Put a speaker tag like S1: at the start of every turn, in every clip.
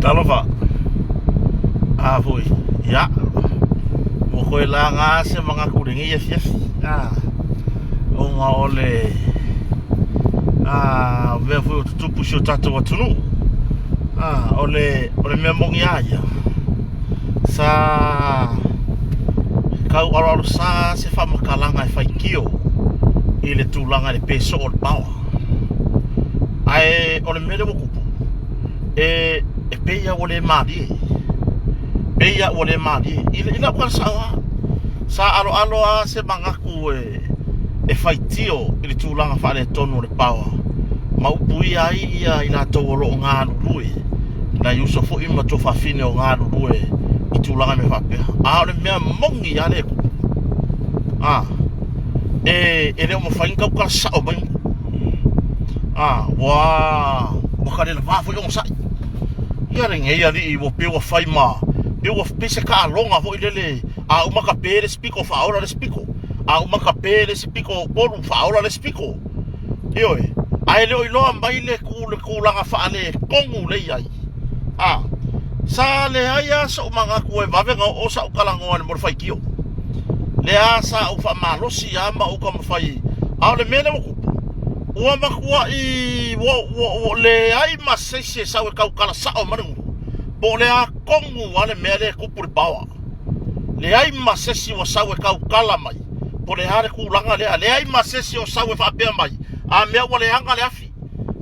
S1: Talofa. A foi. Ia. Ua koe laga se manatu i lenei afiafi. A. Ona o le a mea foi o tutupu i si o tatou atunuu. A, o le mea moni a ia. Sa tau aloalosa se faamatalaga e faitio i le tulaga i le pe soo o le paoa. Ae o le mea lea ua tupu, e, e pei lava ua le malie. Pei lava ua le malie. I, i lau tala sao lava, sa aloalo lava se manatu e, e faitio i le tulaga faaletonu o le paoa ma upuia ai ia i latou o lo o galulue, nai uso foi ma tuafafine o galulue i tulaga mea faapea. A o le mea moni lava lea e tupu, a, e, e le o mafai ona tautala sao mai. A, ua, ua kalelava foi onosai. Ia lenei alii ua pei ua fai ma, pei ua pei se taaloga foi lele, a uma ka pe le isi pito faaola le isi pito. A uma ka pe le isi pito o Upolu faaola le isi pito. Ioe, ae le o iloa mai le le tulaga faaletonu lea e i ai. A, sa leai lava sou manatu e vave ona oo sau talanoa mo le faitio. Lea sa ou faamalosi lava ma ou taumafai, a o le mea lea ua tupu, ua matuai ua, ua, ua leai ma se isi e sau e tautala sao mai le nuu, po o le a tonu lava le mea lea e tupu i le paoa. Leai ma se isi ua sau e tautala mai, po o le a le tulaga lea. Leai ma se isi o sau e faapea mai, a mea ua leaga le afi,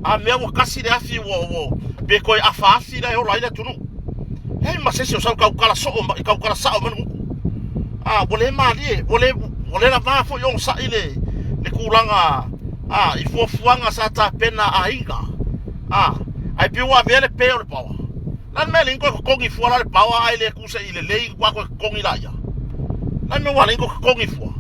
S1: a mea ua kasi le afi ua, ua pe toe afa afi la e ola ai le atunuu. Leai ma se isi o sau tautala soo mai, tautala sao mai le gutu. A, ua le malie, ua le, ua le lavā foi onosai le, le tulaga, a, i fuafuaga sa tapena a aiga. A, ae pei ua avea le pe o le paoa. La le mea le toe totogi fua la le paoa ae le tu se i lelei ua toe totogi laia. La le mea ua le toe totogi fua.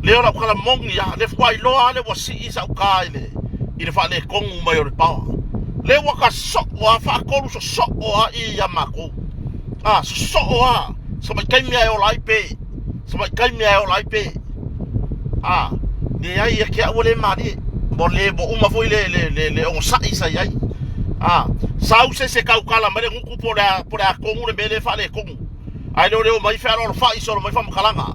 S1: Lea o lau tala moni lava, le faatoa iloa lava lea ua sii sau ta i le, i le faaletonu mai o le paoa. Lea ua ta sosoo lava, faatolu sosoo lava i ia matou. A, sosoo lava, se vaitaimi lava e ola ai pe, se vaitaimi lava e ola ai pe. A, leai ia te au ua le malie. Ua le, ua uma foi le, le, le, le onosai sa i ai. A, sau se isi e tautala mai le gutu po o le a, po o le a tonu le mea lea e faaletonu. Ae le o le omai fealoalofa'i solo mai faamatalaga.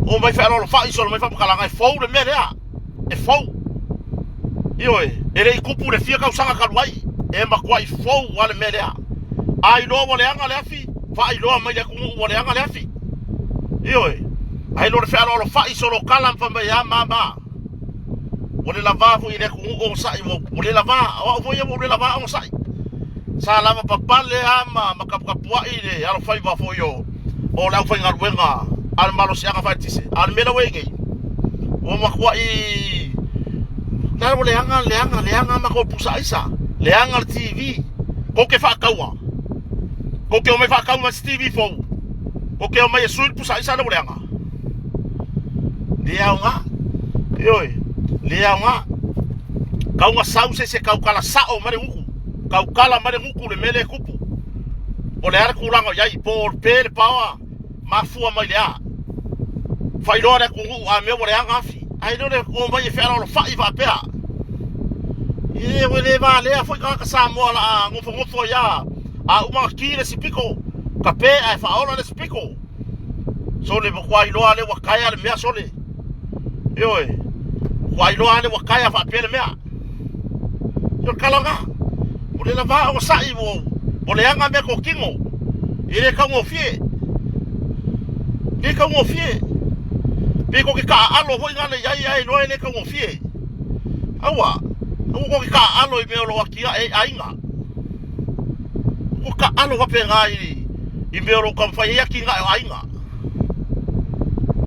S1: Omai fealoalofa'i solo mai faamatalaga e fou le mea lea. E fou. Ioe, e le i tupu le fia tausaga talu ai. E matuai fou lava le mea lea. A iloa ua leaga le afi, faailoa mai le atunuu ua leaga le afi. Ioe, ae le o le fealoalofa'i solo tala ma fai mai a ma ma. Ua le lavā foi i le atunuu onosai, ua le lavā, o au foi ia ua ou le lavā onosai. Sa lava papale lava ma, ma taputapuai le alofaiva foi o, o le aufaigaluega a le malosiaga faaeletise. A o le mea la ua i ai nei, ua matuai la ua leaga, leaga, leaga a matou pusa aisa, leaga le TV. Kou te faataua, kou te omai faatau mai se TV fou, kou te omai e sui le pusa aisa lea ua leaga. Le aoga. Ioe, le aoga. Tau na sau se isi e tautala sao mai le gutu. Tautala mai le gutu le mea lea e tupu. Po o le a le tulaga o i ai, po o le pe le paoa, mafua mai le a. Faailoa le atunuu a mea ua leaga afi. Ae le o le omai e fealoalofa'i faapea. E ua le valea foi tagata Samoa o le a nofonofo ai lava. A uma ona ki le isi pito, tape ae faaola le isi pito. Sole matua iloa lea ua taea le mea sole. Ioe. Matua iloa lea ua taea faapea le mea. Io kala nga. O le lava o sa'i mo o le anga mea ko kingo. E le kaugofie. Le kaugofie. Pe ko ke ka alo hoi ngale iai ai loa e le kaugofie. Aua. Aua ko ke ka alo i mea o lo akia e ainga. Ko ka alo wape ngā i i mea o lo taumafai ai aki ngā o ainga.